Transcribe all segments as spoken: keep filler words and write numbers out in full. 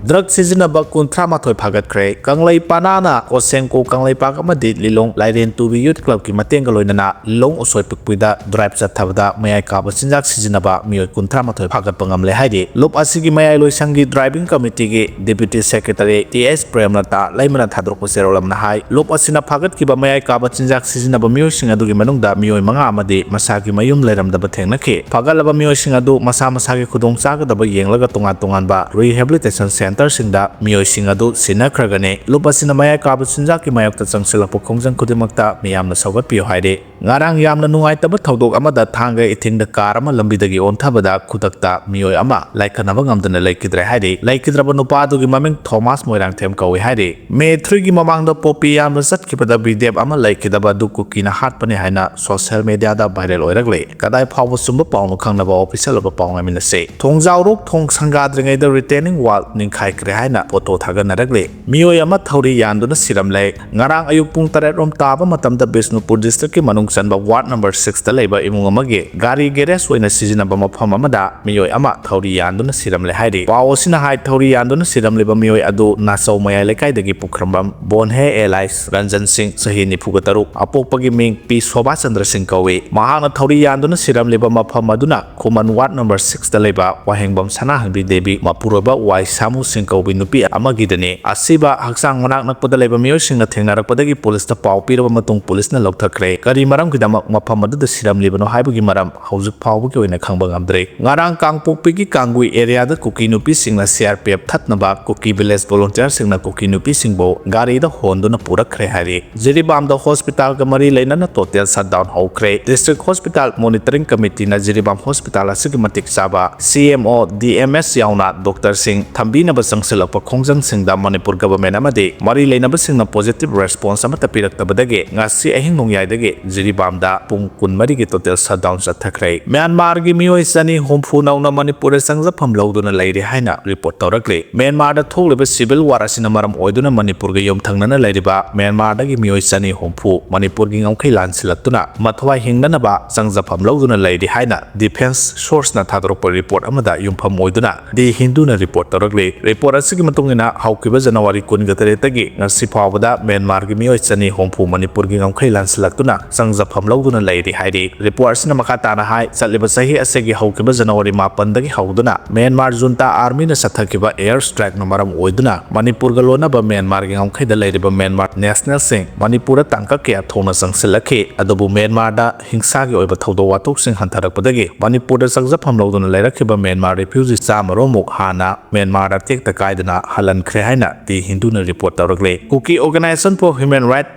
Drug ꯁꯤꯖꯤꯟꯅꯕ ꯀꯨꯟꯊ꯭ꯔꯥ ꯃꯥꯊꯣꯏ ꯐꯥꯒꯠꯈ꯭ꯔꯦ꯫ ꯀꯪꯂꯩꯄꯅꯥꯅ ꯀꯣꯁꯦꯡꯀꯣ ꯀꯪꯂꯩꯄꯥꯛ ꯑꯃꯗꯤ ꯂꯤꯂꯣꯡ ꯂꯥꯏꯔꯦꯟ ꯇꯨꯕꯤ ꯌꯨꯠ ꯀ꯭ꯂꯕꯀꯤ ꯃꯇꯦꯡꯒ ꯂꯣꯏꯅꯅ ꯂꯤꯂꯣꯡ ꯎꯁꯣꯏ ꯄꯤꯛꯄꯤꯗ ꯗ꯭ꯔꯥꯏꯚ ꯆꯠꯊꯕꯗ ꯃꯌꯥꯏ ꯀꯥꯕ ꯆꯤꯟꯖꯥꯛ ꯁꯤꯖꯤꯟꯅꯕ ꯃꯤꯑꯣꯏ ꯀꯨꯟꯊ꯭ꯔꯥ ꯃꯥꯊꯣꯏ ꯐꯥꯒꯠꯄ ꯉꯝꯂꯦ ꯍꯥꯏꯔꯤ꯫ ꯂꯨꯞ ꯑꯁꯤꯒꯤ ꯃꯌꯥꯏ ꯂꯣꯏꯁꯪꯒꯤ ꯗ꯭ꯔꯥꯏꯚꯤꯡ ꯀꯃꯤꯇꯤꯒꯤ ꯗꯦꯄ꯭ꯌꯨꯇꯤ ꯁꯦꯀ꯭ꯔꯦꯇꯔꯤ ꯇꯤ ꯑꯦꯁ ꯄ꯭ꯔꯦꯝꯂꯇꯥ ꯂꯩꯃꯅ ꯊꯥꯗꯣꯔꯛꯄ ꯆꯦꯔꯣꯜ ꯑꯃꯅ ꯍꯥꯏ, ꯂꯨꯞ ꯑꯁꯤꯅ ꯐꯥꯒꯠꯈꯤꯕ ꯃꯌꯥꯏ ꯀꯥꯕ ꯆꯤꯟꯖꯥꯛ ꯁꯤꯖꯤꯟꯅꯕ ꯃꯤꯑꯣꯏꯁꯤꯡ ꯑꯗꯨꯒꯤ ꯃꯅꯨꯡꯗ ꯃꯤꯑꯣꯏ ꯃꯉꯥ ꯑꯃꯗꯤ ꯃꯁꯥꯒꯤ ꯃꯌꯨꯝ ꯂꯩꯔꯝꯗꯕ ꯊꯦꯡꯅꯈꯤ꯫ ꯐꯥꯒꯠꯂꯕ ꯃꯤꯑꯣꯏꯁꯤꯡ ꯑꯗꯨ ꯃꯁꯥ ꯃꯁꯥꯒꯤ ꯈꯨꯗꯣꯡ ꯆꯥꯒꯗꯕ ꯌꯦꯡꯂꯒ ꯇꯣꯉꯥꯟ ꯇꯣꯉꯥꯟꯕ rehabilitation centreꯁꯤꯡꯗ ꯃꯤꯑꯣꯏꯁꯤꯡ ꯑꯗꯨ ꯁꯤꯟꯅꯈ꯭ꯔꯒꯅꯤ꯫ ꯂꯨꯞ ꯑꯁꯤꯅ ꯃꯌꯥꯏ ꯀꯥꯕ ꯆꯤꯟꯖꯥꯛꯀꯤ ꯃꯥꯌꯣꯛꯇ ꯆꯪꯁꯤꯜꯂꯛꯄ ꯈꯣꯡꯖꯪ ꯈꯨꯗꯤꯡꯃꯛꯇ ꯃꯤꯌꯥꯝꯅ ꯁꯧꯒꯠꯄꯤꯌꯨ ꯍꯥꯏꯔꯤ꯫ ꯉꯔꯥꯡ ꯌꯥꯝꯅ ꯅꯨꯡꯉꯥꯏꯇꯕ ꯊꯧꯗꯣꯛ ꯑꯃꯗ ꯊꯥꯡꯒ ꯏꯊꯤꯡꯗ ꯀꯥꯔ ꯑꯃ ꯂꯝꯕꯤꯗꯒꯤ ꯑꯣꯟꯊꯕꯗ ꯈꯨꯗꯛꯇ ꯃꯤꯑꯣꯏ ꯑꯃ ꯂꯥꯏꯈꯠꯅꯕ ꯉꯝꯗꯅ ꯂꯩꯈꯤꯗ꯭ꯔꯦ ꯍꯥꯏꯔꯤ꯫ ꯂꯩꯈꯤꯗ꯭ꯔꯕ ꯅꯨꯄꯥ ꯑꯗꯨꯒꯤ ꯃꯃꯤꯡ ꯊꯣꯃꯥꯁ ꯃꯣꯏꯔꯥꯡꯊꯦꯝ ꯀꯧꯏ ꯍꯥꯏꯔꯤ꯫ ꯃꯦ three ꯒꯤ ꯃꯃꯥꯡꯗ ꯄꯣꯄꯤ ꯌꯥꯝꯕ ꯆꯠꯈꯤꯕꯗ ꯚꯤꯗꯤꯑꯣ ꯑꯃ ꯂꯩꯈꯤꯗꯕ ꯑꯗꯨ ꯀꯨꯀꯤꯅ ꯍꯥꯠꯄꯅꯤ ꯍꯥꯏꯅ ꯁꯣꯁꯤꯌꯦꯜ ꯃꯤꯗꯤꯌꯥꯗ ꯚꯥꯏꯔꯦꯜ ꯑꯣꯏꯔꯛꯂꯤ꯫ ꯀꯗꯥꯏ ꯐꯥꯎꯕ ꯆꯨꯝꯕ ꯄꯥꯎꯅꯣ ꯈꯪꯅꯕ ꯑꯣꯐꯤꯁꯤꯌꯦꯜ ꯑꯣꯏꯕ ꯄꯥꯎ ꯉꯥꯏꯃꯤꯟꯅꯁꯤ꯫ ꯊꯣꯡꯖꯥꯎꯔꯣꯛ ꯊꯣꯡ ꯁꯪꯒꯥꯗ꯭ꯔꯤꯉꯩꯗ retaining wall ꯅꯤꯡꯈꯥꯏꯈ꯭ꯔꯦ ꯍꯥꯏꯅ ꯐꯣꯇꯣ ꯊꯥꯒꯠꯅꯔꯛꯂꯤ꯫ ꯃꯤꯑꯣꯏ ꯑꯃ ꯊꯧꯔꯤ ꯌꯥꯟꯗꯨꯅ ꯁꯤꯔꯝꯂꯦ꯫ ꯉꯔꯥꯡ ꯑꯌꯨꯛ ꯄꯨꯡ ꯇꯔꯦꯠ ꯔꯣꯝ ꯇꯥꯕ ꯃꯇꯝꯗ ꯕꯤꯁꯅꯨꯄꯨꯔ ꯗꯤꯁꯇ꯭ꯔꯤꯛꯀꯤ ꯃꯅꯨꯡ ꯆꯟꯕ ꯋꯥꯔꯗ ꯅꯝꯕꯔ six ꯇ ꯂꯩꯕ ꯏꯃꯨꯡ ꯑꯃꯒꯤ ꯒꯥꯔꯤ ꯒꯦꯔꯦꯖ ꯑꯣꯏꯅ ꯁꯤꯖꯤꯟꯅꯕ ꯃꯐꯝ ꯑꯃꯗ ꯃꯤꯑꯣꯏ ꯑꯃ ꯊꯧꯔꯤ ꯌꯥꯟꯗꯨꯅ ꯁꯤꯔꯝꯂꯦ ꯍꯥꯏꯔꯤ꯫ ꯄꯥꯎ ꯑꯁꯤꯅ ꯍꯥꯏ, ꯊꯧꯔꯤ ꯌꯥꯟꯗꯨꯅ ꯁꯤꯔꯝꯂꯤꯕ ꯃꯤꯑꯣꯏ ꯑꯗꯨ ꯅꯥꯆꯧ ꯃꯌꯥꯏ ꯂꯩꯀꯥꯏꯗꯒꯤ ꯄꯨꯈ꯭ꯔꯝꯕꯝ ꯕꯣꯟꯍꯦ alias ꯔꯟꯖꯟ ꯁꯤꯡ, ꯆꯍꯤ ꯅꯤꯐꯨꯒ ꯇꯔꯨꯛ, ꯑꯄꯣꯛꯄꯒꯤ ꯃꯤꯡ ꯄꯤ ꯁꯣꯚꯥ ꯆꯟꯗ꯭ꯔ ꯁꯤꯡ ꯀꯧꯏ꯫ ꯃꯍꯥꯛꯅ ꯊꯧꯔꯤ ꯌꯥꯟꯗꯨꯅ ꯁꯤꯔꯝꯂꯤꯕ ꯃꯐꯝ ꯑꯗꯨꯅ ꯈꯨꯃꯟ ꯋꯥꯔꯗ ꯅꯝꯕꯔ six ꯇ ꯂꯩꯕ ꯋꯥꯍꯦꯡꯕꯝ ꯁꯅꯥꯍꯟꯕꯤ ꯗꯦꯕꯤ ꯃꯄꯨꯔꯣꯏꯕ ꯋꯥꯏ ꯁꯥꯃꯨ ꯁꯤꯡ ꯀꯧꯕꯤ ꯅꯨꯄꯤ ꯑꯃꯒꯤꯗꯅꯤ꯫ ꯑꯁꯤꯕ ꯍꯛꯆꯥꯡ ꯃꯅꯥꯛ ꯅꯛꯄꯗ ꯂꯩꯕ ꯃꯤꯑꯣꯏꯁꯤꯡꯅ ꯊꯦꯡꯅꯔꯛꯄꯗꯒꯤ ꯄꯨꯂꯤꯁꯇ ꯄꯥꯎ ꯄꯤꯔꯕ ꯃꯇꯨꯡ ꯄꯨꯂꯤꯁꯅ ꯂꯧꯊꯈ꯭ꯔꯦ꯫ ꯀꯔꯤ ꯃꯔꯝꯒꯤꯗꯃꯛ ꯃꯐꯝ ꯑꯗꯨꯗ ꯁꯤꯔꯝꯂꯤꯕꯅꯣ ꯍꯥꯏꯕꯒꯤ ꯃꯔꯝ ꯍꯧꯖꯤꯛ ꯐꯥꯎꯕꯒꯤ ꯑꯣꯏꯅ ꯈꯪꯕ ꯉꯝꯗ꯭ꯔꯤ꯫ ꯉꯔꯥꯡ ꯀꯥꯡꯄꯣꯛꯄꯤꯒꯤ ꯀꯥꯡꯒꯨꯏ ꯑꯦꯔꯤꯌꯥꯗ ꯀꯨꯀꯤ ꯅꯨꯄꯤꯁꯤꯡꯅ C R P F ꯊꯠꯅꯕ ꯀꯨꯀꯤ ꯚꯤꯂꯦꯖ ꯚꯣꯂꯨꯟꯇꯤꯌꯔꯁꯤꯡꯅ ꯀꯨꯀꯤ ꯅꯨꯄꯤꯁꯤꯡꯕꯨ ꯒꯥꯔꯤꯗ ꯍꯣꯟꯗꯨꯅ ꯄꯨꯔꯛꯈ꯭ꯔꯦ ꯍꯥꯏꯔꯤ꯫ ꯖꯤꯔꯤꯕꯥꯝꯗ ꯍꯣꯁꯄꯤꯇꯥꯜꯒ ꯃꯔꯤ ꯂꯩꯅꯅ ꯇꯣꯇꯦꯜ ꯁꯠꯗꯥꯎꯟ ꯍꯧꯈ꯭ꯔꯦ꯫ ꯗꯤꯁꯇ꯭ꯔꯤꯛ ꯍꯣꯁꯄꯤꯇꯥꯜ ꯃꯣꯅꯤꯇꯔꯤꯡ ꯀꯃꯤꯇꯤꯅ ꯖꯤꯔꯤꯕꯥꯝ ꯍꯣꯁꯄꯤꯇꯥꯜ ꯑꯁꯤꯒꯤ ꯃꯇꯤꯛ ꯆꯥꯕ C M O, D M S ꯌꯥꯎꯅ ꯗꯣꯛꯇꯔꯁꯤꯡ ꯊꯝꯕꯤꯅꯕ ꯆꯪꯁꯤꯜꯂꯛꯄ ꯈꯣꯡꯖꯪꯁꯤꯡꯗ ꯃꯅꯤꯄꯨꯔ ꯒꯚꯔꯟꯃꯦꯟꯠ ꯑꯃꯗꯤ ꯃꯔꯤ ꯂꯩꯅꯕꯁꯤꯡꯅ ꯄꯣꯖꯤꯇꯤꯚ ꯔꯦꯁꯄꯣꯟꯁ ꯑꯃꯠꯇ ꯄꯤꯔꯛꯇꯕꯗꯒꯤ ꯉꯁꯤ ꯑꯍꯤꯡ ꯅꯣꯡꯌꯥꯏꯗꯒꯤ ꯖꯤꯔꯤꯕꯥꯝꯗ ꯄꯨꯡ ꯀꯨꯟꯃꯔꯤꯒꯤ ꯇꯣꯇꯦꯜ ꯁꯠꯗꯥꯎꯟ ꯆꯠꯊꯈ꯭ꯔꯦ꯫ ꯃ꯭ꯌꯥꯟꯃꯥꯔꯒꯤ ꯃꯤꯑꯣꯏ ꯆꯅꯤ ꯍꯨꯝꯐꯨ ꯅꯧꯅ ꯃꯅꯤꯄꯨꯔꯗ ꯆꯪꯖꯐꯝ ꯂꯧꯗꯨꯅ ꯂꯩꯔꯦ ꯍꯥꯏꯅ ꯔꯤꯄꯣꯔꯠ ꯇꯧꯔꯛꯂꯤ꯫ ꯃ꯭ꯌꯥꯟꯃꯥꯔꯗ ꯊꯣꯛꯂꯤꯕ ꯁꯤꯚꯤꯜ ꯋꯥꯔ ꯑꯁꯤꯅ ꯃꯔꯝ ꯑꯣꯏꯗꯨꯅ ꯃꯅꯤꯄꯨꯔꯒ ꯌꯨꯝꯊꯪꯅꯅ ꯂꯩꯔꯤꯕ ꯃ꯭ꯌꯥꯟꯃꯥꯔꯗꯒꯤ ꯃꯤꯑꯣꯏ ꯆꯅꯤ ꯍꯨꯝꯐꯨ ꯃꯅꯤꯄꯨꯔꯒꯤ ꯉꯝꯈꯩ ꯂꯥꯟꯁꯤꯜꯂꯛꯇꯨꯅ ꯃꯊ꯭ꯋꯥꯏ ꯍꯤꯡꯅꯅꯕ ꯆꯪꯖꯐꯝ ꯂꯧꯗꯨꯅ ꯂꯩꯔꯤ ꯍꯥꯏꯅ ꯗꯤꯐꯦꯟꯁ ꯁꯣꯔꯁꯅ ꯊꯥꯗꯣꯔꯛꯄ ꯔꯤꯄꯣꯔꯠ ꯑꯃꯗ ꯌꯨꯝꯐꯝ ꯑꯣꯏꯗꯨꯅ ꯗꯤ ꯍꯤꯟꯗꯨꯅ ꯔꯤꯄꯣꯔꯠ ꯇꯧꯔꯛꯂꯤ꯫ ꯔꯤꯄꯣꯔꯠ ꯑꯁꯤꯒꯤ ꯃꯇꯨꯡ ꯏꯟꯅ, ꯍꯧꯈꯤꯕ ꯖꯅꯋꯥꯔꯤ ꯀꯨꯟꯒ ꯇꯔꯦꯠꯇꯒꯤ ꯉꯁꯤ ꯐꯥꯎꯕꯗ ꯃ꯭ꯌꯥꯟꯃꯥꯔꯒꯤ ꯃꯤꯑꯣꯏ ꯆꯅꯤ ꯍꯨꯝꯐꯨ ꯃꯅꯤꯄꯨꯔꯒꯤ ꯉꯝꯈꯩ ꯂꯥꯟꯁꯤꯜꯂꯛꯇꯨꯅ ꯆꯪꯖꯐꯝ ꯂꯧꯗꯨꯅ ꯂꯩꯔꯤ ꯍꯥꯏꯔꯤ꯫ ꯔꯤꯄꯣꯔꯠ ꯑꯁꯤꯅ ꯃꯈꯥ ꯇꯥꯅ ꯍꯥꯏ, ꯆꯠꯂꯤꯕ ꯆꯍꯤ ꯑꯁꯤꯒꯤ ꯍꯧꯈꯤꯕ ꯖꯅꯋꯥꯔꯤ ꯃꯥꯄꯟꯗꯒꯤ ꯍꯧꯗꯨꯅ ꯃ꯭ꯌꯥꯟꯃꯥꯔ ꯖꯨꯟꯇꯥ ꯑꯥꯔꯃꯤꯅ ꯆꯠꯊꯈꯤꯕ ꯑꯦꯌꯔ ꯁ꯭ꯇ꯭ꯔꯥꯏꯛꯅ ꯃꯔꯝ ꯑꯣꯏꯗꯨꯅ ꯃꯅꯤꯄꯨꯔꯒ ꯂꯣꯟꯅꯕ ꯃ꯭ꯌꯥꯟꯃꯥꯔꯒꯤ ꯉꯝꯈꯩꯗ ꯂꯩꯔꯤꯕ ꯃ꯭ꯌꯥꯟꯃꯥꯔ ꯅꯦꯁꯅꯦꯜꯁꯤꯡ ꯃꯅꯤꯄꯨꯔꯗ ꯇꯥꯡꯀꯛ ꯀꯌꯥ ꯊꯣꯛꯅ ꯆꯪꯁꯤꯜꯂꯛꯈꯤ꯫ ꯑꯗꯨꯕꯨ ꯃ꯭ꯌꯥꯟꯃꯥꯔꯗ ꯍꯤꯡꯁꯥꯒꯤ ꯑꯣꯏꯕ ꯊꯧꯗꯣꯛ ꯋꯥꯊꯣꯛꯁꯤꯡ ꯍꯟꯊꯔꯛꯄꯗꯒꯤ ꯃꯅꯤꯄꯨꯔꯗ ꯆꯪꯖꯐꯝ ꯂꯧꯗꯨꯅ ꯂꯩꯔꯛꯈꯤꯕ ꯃ꯭ꯌꯥꯟꯃꯥꯔ ꯔꯤꯐ꯭ꯌꯨꯖꯤ ꯆꯥꯝꯃꯔꯣꯝꯃꯨꯛ ꯍꯥꯟꯅ ꯃ꯭ꯌꯥꯟꯃꯥꯔꯗ ꯇꯦꯛꯇ ꯀꯥꯏꯗꯅ ꯍꯜꯍꯟꯈ꯭ꯔꯦ ꯍꯥꯏꯅ ꯗꯤ ꯍꯤꯟꯗꯨꯅ ꯔꯤꯄꯣꯔꯠ ꯇꯧꯔꯛꯂꯤ꯫ Kuki Organisation for Human Rights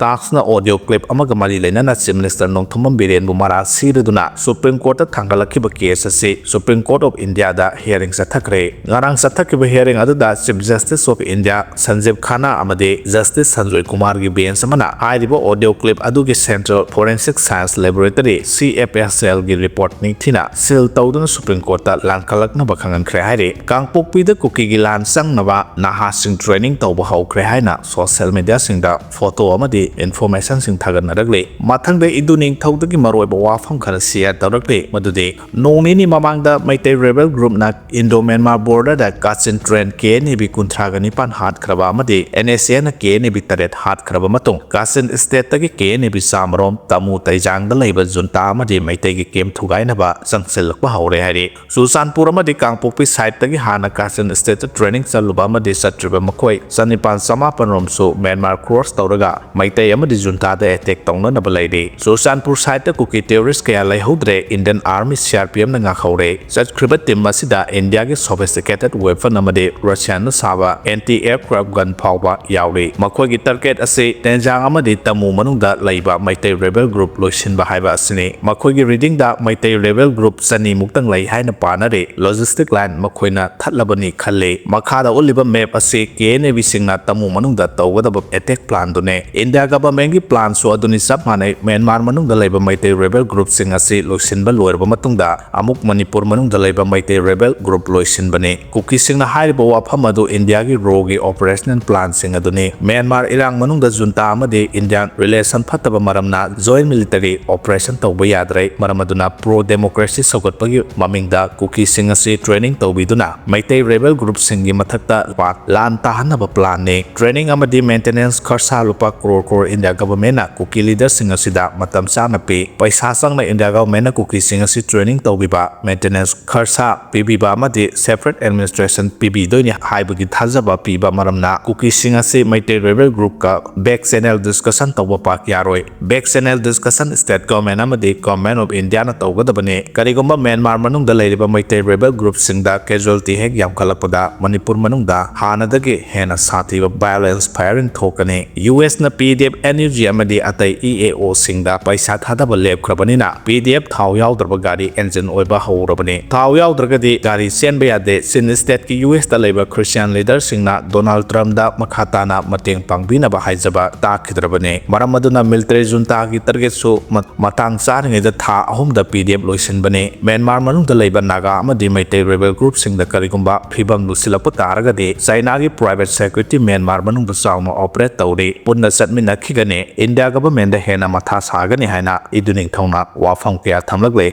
ꯇꯥꯛꯁꯅ ꯑꯣꯗꯤꯑꯣ ꯀ꯭ꯂꯤꯞ ꯑꯃꯒ ꯃꯔꯤ ꯂꯩꯅꯅ ꯆꯤꯐ ꯃꯤꯅꯤꯁꯇꯔ ꯅꯣꯡꯊꯣꯝꯕꯝ ꯕꯤꯔꯦꯟꯕꯨ ꯃꯔꯥꯜ ꯁꯤꯔꯗꯨꯅ ꯁꯨꯄ꯭ꯔꯤꯝ ꯀꯣꯔꯠꯇ ꯊꯥꯡꯒꯠꯂꯛꯈꯤꯕ ꯀꯦꯁ ꯑꯁꯤ ꯁꯨꯄ꯭ꯔꯤꯝ ꯀꯣꯔꯠ ꯑꯣꯐ ꯏꯟꯗꯤꯌꯥꯗ ꯍꯤꯌꯥꯔꯤꯡ ꯆꯠꯊꯈ꯭ꯔꯦ꯫ ꯉꯔꯥꯡ ꯆꯠꯊꯈꯤꯕ ꯍꯤꯌꯥꯔꯤꯡ ꯑꯗꯨꯗ Chief Justice of India Sanjiv Khanna ꯑꯃꯗꯤ ꯖꯁꯇꯤꯁ ꯁꯟꯖꯣꯏ ꯀꯨꯃꯥꯔꯒꯤ ꯕꯦꯟꯆ ꯑꯃꯅ ꯍꯥꯏꯔꯤꯕ ꯑꯣꯗꯤꯑꯣ ꯀ꯭ꯂꯤꯞ ꯑꯗꯨꯒꯤ Central Forensic Science Laboratory, C F S ꯑꯦꯜꯒꯤ ꯔꯤꯄꯣꯔꯠ ꯅꯤꯡꯊꯤꯅ ꯁꯤꯜ ꯇꯧꯗꯨꯅ ꯁꯨꯄ꯭ꯔꯤꯝ ꯀꯣꯔꯠꯇ ꯂꯥꯟꯀꯠꯂꯛꯅꯕ ꯈꯪꯍꯟꯈ꯭ꯔꯦ ꯍꯥꯏꯔꯤ꯫ ꯀꯥꯡꯄꯣꯛꯄꯤꯗ ꯀꯨꯀꯤꯒꯤ ꯂꯥꯟ ꯆꯪꯅꯕ ꯅꯍꯥꯁꯤꯡ ꯇ꯭ꯔꯦꯅꯤꯡ ꯇꯧꯕ ꯍꯧꯈ꯭ꯔꯦ ꯍꯥꯏꯅ ꯁꯣꯁꯤꯌꯦꯜ ꯃꯤꯗꯤꯌꯥꯁꯤꯡꯗ ꯐꯣꯇꯣ ꯑꯃꯗꯤ ꯏꯟꯐꯣꯔꯃꯦꯁꯟꯁꯤꯡ ꯊꯥꯒꯠꯅꯔꯛꯂꯤ꯫ ꯃꯊꯪꯗ ꯏꯗꯨ ꯅꯤꯡꯊꯧꯗꯒꯤ ꯃꯔꯨꯑꯣꯏꯕ ꯋꯥꯐꯝ ꯈꯔ ꯁꯤꯌꯔ ꯇꯧꯔꯛꯂꯤ, ꯃꯗꯨꯗꯤ ꯅꯣꯡ ꯅꯤꯅꯤ ꯃꯃꯥꯡꯗ ꯃꯩꯇꯩ ꯔꯦꯕꯦꯜ ꯒ꯭ꯔꯨꯞꯅ ꯏꯟꯗꯣ ꯃ꯭ꯌꯥꯟꯃꯥꯔ ꯕꯣꯔꯗꯔꯗ Kachin train K N A B ꯀꯨꯟꯊ꯭ꯔꯥꯒ ꯅꯤꯄꯥꯟ ꯍꯥꯠꯈ꯭ꯔꯕ ꯑꯃꯗꯤ ꯑꯦꯟ ꯑꯦꯁ ꯑꯦꯅ ꯀꯦ ꯑꯦꯟ ꯑꯦ ꯕꯤ ꯇꯔꯦꯠ ꯍꯥꯠꯈ꯭ꯔꯕ ꯃꯇꯨꯡ, ꯀꯥꯆꯤꯟ ꯁ꯭ꯇꯦꯠꯇꯒꯤ ꯀꯦ ꯑꯦꯟ ꯑꯦ ꯕꯤ ꯆꯥꯝꯃꯔꯣꯝ ꯇꯃꯨ ꯇꯩꯖꯥꯡꯗ ꯂꯩꯕ ꯖꯨꯟꯇꯥ ꯑꯃꯗꯤ ꯃꯩꯇꯩꯒꯤ ꯀꯦꯝ ꯊꯨꯒꯥꯏꯅꯕ ꯆꯪꯁꯤꯜꯂꯛꯄ ꯍꯧꯔꯦ ꯍꯥꯏꯔꯤ꯫ ꯆꯨꯔꯆꯥꯟꯄꯨꯔ ꯑꯃꯗꯤ ꯀꯥꯡꯄꯣꯛꯄꯤ ꯁꯥꯏꯠꯇꯒꯤ ꯍꯥꯟꯅ ꯀꯥꯆꯤꯟ ꯁ꯭ꯇꯦꯠꯇ ꯇ꯭ꯔꯦꯅꯤꯡ ꯆꯠꯂꯨꯕ ꯑꯃꯗꯤ ꯆꯠꯇ꯭ꯔꯤꯕ ꯃꯈꯣꯏ ꯆꯅꯤꯄꯥꯟ ꯆꯃꯥꯄꯟ ꯔꯣꯝꯁꯨ ꯃ꯭ꯌꯥꯟꯃꯥꯔ ꯀ꯭ꯔꯣꯁ ꯇꯧꯔꯒ ꯃꯩꯇꯩ ꯑꯃꯗꯤ ꯖꯨꯟꯇꯥꯗ ꯑꯦꯇꯦꯛ ꯇꯧꯅꯅꯕ ꯂꯩꯔꯤ꯫ ꯆꯨꯔꯆꯥꯟꯄꯨꯔ ꯁꯥꯏꯠꯇ ꯀꯨꯀꯤ ꯇꯦꯔꯣꯔꯤꯁ ꯀꯌꯥ ꯂꯩꯍꯧꯗ꯭ꯔꯦ꯫ Indian army, C R P ꯑꯦꯐꯅ ꯉꯥꯛꯍꯧꯔꯦ꯫ ꯆꯠꯈ꯭ꯔꯤꯕ ꯇꯤꯝ ꯑꯁꯤꯗ ꯏꯟꯗꯤꯌꯥꯒꯤ ꯁꯣꯐꯤꯁꯇꯤꯀꯦꯇꯦꯗ ꯋꯦꯄꯟ ꯑꯃꯗꯤ ꯔꯁꯤꯌꯥꯅ ꯁꯥꯕ ꯑꯦꯟꯇꯤ ꯑꯦꯌꯔꯀ꯭ꯔꯥꯐ ꯒꯟ ꯐꯥꯎꯕ ꯌꯥꯎꯔꯤ꯫ ꯃꯈꯣꯏꯒꯤ ꯇꯥꯔꯒꯦꯠ ꯑꯁꯤ ꯇꯦꯟꯖꯥꯡ ꯑꯃꯗꯤ ꯇꯃꯨ ꯃꯅꯨꯡꯗ ꯂꯩꯕ ꯃꯩꯇꯩ ꯔꯦꯕꯦꯜ ꯒ꯭ꯔꯨꯞ ꯂꯣꯏꯁꯤꯟꯕ ꯍꯥꯏꯕ ꯑꯁꯤꯅꯤ꯫ ꯃꯈꯣꯏꯒꯤ ꯔꯤꯗꯤꯡꯗ ꯃꯩꯇꯩ ꯔꯦꯕꯦꯜ ꯒ꯭ꯔꯨꯞ ꯆꯅꯤꯃꯨꯛꯇꯪ ꯂꯩ ꯍꯥꯏꯅ ꯄꯥꯅꯔꯤ꯫ ꯂꯣꯖꯤꯁꯇꯤꯛ ꯂꯥꯏꯟ ꯃꯈꯣꯏꯅ ꯊꯠꯂꯕꯅꯤ ꯈꯜꯂꯤ꯫ ꯃꯈꯥꯗ ꯎꯠꯂꯤꯕ ꯃꯦꯞ ꯑꯁꯤ ꯀꯦ ꯑꯦꯟ ꯑꯦ ꯕꯤꯁꯤꯡꯅ ꯇꯃꯨ ꯃꯅꯨꯡꯗ ꯇꯧꯒꯗꯕ ꯑꯦꯇꯦꯛ ꯄ꯭ꯂꯥꯟꯗꯨꯅꯤ꯫ ꯏꯟꯗꯤꯌꯥ ꯒꯚꯔꯟꯃꯦꯟꯠꯀꯤ ꯄ꯭ꯂꯥꯟꯁꯨ ꯑꯗꯨꯅꯤ ꯆꯞ ꯃꯥꯟꯅꯩ꯫ ꯃ꯭ꯌꯥꯟꯃꯥꯔ ꯃꯅꯨꯡꯗ ꯂꯩꯕ ꯃꯩꯇꯩ ꯔꯦꯕꯦꯜ ꯒ꯭ꯔꯨꯞꯁꯤꯡ ꯑꯁꯤ ꯂꯣꯏꯁꯤꯟꯕ ꯂꯣꯏꯔꯕ ꯃꯇꯨꯡꯗ ꯑꯃꯨꯛ ꯃꯅꯤꯄꯨꯔ ꯃꯅꯨꯡꯗ ꯂꯩꯕ ꯃꯩꯇꯩ ꯔꯦꯕꯦꯜ ꯒ꯭ꯔꯨꯞ ꯂꯣꯏꯁꯤꯟꯕꯅꯤ꯫ ꯀꯨꯀꯤꯁꯤꯡꯅ ꯍꯥꯏꯔꯤꯕ ꯋꯥꯐꯝ ꯑꯗꯨ ꯏꯟꯗꯤꯌꯥꯒꯤ ꯔꯣꯒꯤ ꯑꯣꯄꯔꯦꯁꯅꯦꯜ ꯄ꯭ꯂꯥꯟꯁꯤꯡ ꯑꯗꯨꯅꯤ꯫ ꯃ꯭ꯌꯥꯟꯃꯥꯔ ꯏꯔꯥꯡ ꯃꯅꯨꯡꯗ ꯖꯨꯟꯇꯥ ꯑꯃꯗꯤ ꯏꯟꯗꯤꯌꯥꯟ ꯔꯤꯂꯦꯁꯟ ꯐꯠꯇꯕ ꯃꯔꯝꯅ ꯖꯣꯏꯟꯠ ꯃꯤꯂꯤꯇꯔꯤ ꯑꯣꯄꯔꯦꯁꯟ ꯇꯧꯕ ꯌꯥꯗ꯭ꯔꯦ꯫ ꯃꯔꯝ ꯑꯗꯨꯅ ꯄ꯭ꯔꯣ ꯗꯦꯃꯣꯀ꯭ꯔꯦꯁꯤ ꯁꯧꯒꯠꯄꯒꯤ ꯃꯃꯤꯡꯗ ꯀꯨꯀꯤꯁꯤꯡ ꯑꯁꯤ ꯇ꯭ꯔꯦꯅꯤꯡ ꯇꯧꯕꯤꯗꯨꯅ ꯃꯩꯇꯩ ꯔꯦꯕꯦꯜ ꯒ꯭ꯔꯨꯞꯁꯤꯡꯒꯤ ꯃꯊꯛꯇ ꯂꯨꯄꯥ ꯂꯥꯟ ꯇꯥꯍꯟꯅꯕ plan ꯅꯤ꯫ Training ꯑꯃꯗꯤ maintenance ꯈꯔꯁꯥ ꯂꯨꯄꯥ ꯀ꯭ꯔꯣꯔ ꯀ꯭ꯔꯣꯔ India government ꯅ ꯀꯨꯀꯤ leader ꯁꯤꯡ ꯑꯁꯤꯗ ꯃꯇꯝ ꯆꯥꯅ ꯄꯤ꯫ ꯄꯩꯁꯥ ꯆꯪꯅ India government ꯅ ꯀꯨꯀꯤꯁꯤꯡ ꯑꯁꯤ training ꯇꯧꯕꯤꯕ, maintenance ꯈꯔꯁꯥ ꯄꯤꯕꯤꯕ ꯑꯃꯗꯤ separate administration ꯄꯤꯕꯤꯗꯣꯏꯅꯤ ꯍꯥꯏꯕꯒꯤ ꯊꯥꯖꯕ ꯄꯤꯕ ꯃꯔꯝꯅ ꯀꯨꯀꯤꯁꯤꯡ ꯑꯁꯤ ꯃꯩꯇꯩ rebel group ꯀ back channel discussion ꯇꯧꯕ ꯄꯥꯛ ꯌꯥꯔꯣꯏ꯫ Back channel discussion state government ꯑꯃꯗꯤ Government of India ꯅ ꯇꯧꯒꯗꯕꯅꯤ꯫ ꯀꯔꯤꯒꯨꯝꯕ ꯃ꯭ꯌꯥꯟꯃꯥꯔ ꯃꯅꯨꯡꯗ ꯂꯩꯔꯤꯕ ꯃꯩꯇꯩ rebel group ꯁꯤꯡꯗ casualty ꯍꯦꯛ ꯌꯥꯝꯈꯠꯂꯛꯄꯗ ꯃꯅꯤꯄꯨꯔ ꯃꯅꯨꯡꯗ ꯍꯥꯟꯅꯗꯒꯤ ꯍꯦꯟꯅ ꯁꯥꯊꯤꯕ violence firing ꯊꯣꯛꯀꯅꯤ꯫ U S ꯅ P D F, N U G ꯑꯃꯗꯤ ꯑꯇꯩ E A O ꯁꯤꯡꯗ ꯄꯩꯁꯥ ꯊꯥꯗꯕ ꯂꯦꯞꯈ꯭ꯔꯕꯅꯤꯅ P D F ꯊꯥꯎ ꯌꯥꯎꯗ꯭ꯔꯕ ꯒꯥꯔꯤ engine ꯑꯣꯏꯕ ꯍꯧꯔꯕꯅꯤ꯫ ꯊꯥꯎ ꯌꯥꯎꯗ꯭ꯔꯒꯗꯤ ꯒꯥꯔꯤ ꯆꯦꯟꯕ ꯌꯥꯗꯦ꯫ Chin state ꯀꯤ U S ꯇ ꯂꯩꯕ Christian leader ꯁꯤꯡꯅ Donald Trump ꯗ ꯃꯈꯥ ꯇꯥꯅ ꯃꯇꯦꯡ ꯄꯥꯡꯕꯤꯅꯕ ꯍꯥꯏꯖꯕ ꯇꯥꯛꯈꯤꯗ꯭ꯔꯕꯅꯤ꯫ ꯃꯔꯝ ꯑꯗꯨꯅ military junta ꯒꯤ target ꯁꯨ ꯃ-, ꯃꯇꯥꯡ ꯆꯥꯔꯤꯉꯩꯗ ꯊꯥ ꯑꯍꯨꯝꯗ P D F ꯂꯣꯏꯁꯤꯟꯕꯅꯤ꯫ ꯃ꯭ꯌꯥꯟꯃꯥꯔ ꯃꯅꯨꯡꯗ ꯂꯩꯕ ꯅꯥꯒꯥ ꯑꯃꯗꯤ ꯃꯩꯇꯩ rebel group ꯁꯤꯡꯗ ꯀꯔꯤꯒꯨꯝꯕ ꯐꯤꯕꯝ ꯂꯨꯁꯤꯜꯂꯛꯄ ꯇꯥꯔꯒꯗꯤ ꯆꯥꯏꯅꯥꯒꯤ private security ꯃ꯭ꯌꯥꯟꯃꯥꯔ ꯃꯅꯨꯡꯗ ꯆꯥꯎꯅ operate ꯇꯧꯔꯤ꯫ ꯄꯨꯟꯅ ꯆꯠꯃꯤꯟꯅꯈꯤꯒꯅꯤ꯫ India government ꯗ ꯍꯦꯟꯅ ꯃꯊꯥ ꯁꯥꯒꯅꯤ ꯍꯥꯏꯅ ꯏꯗꯨ ꯅꯤꯡꯊꯧꯅ ꯋꯥꯐꯝ ꯀꯌꯥ ꯊꯝꯂꯛꯂꯦ꯫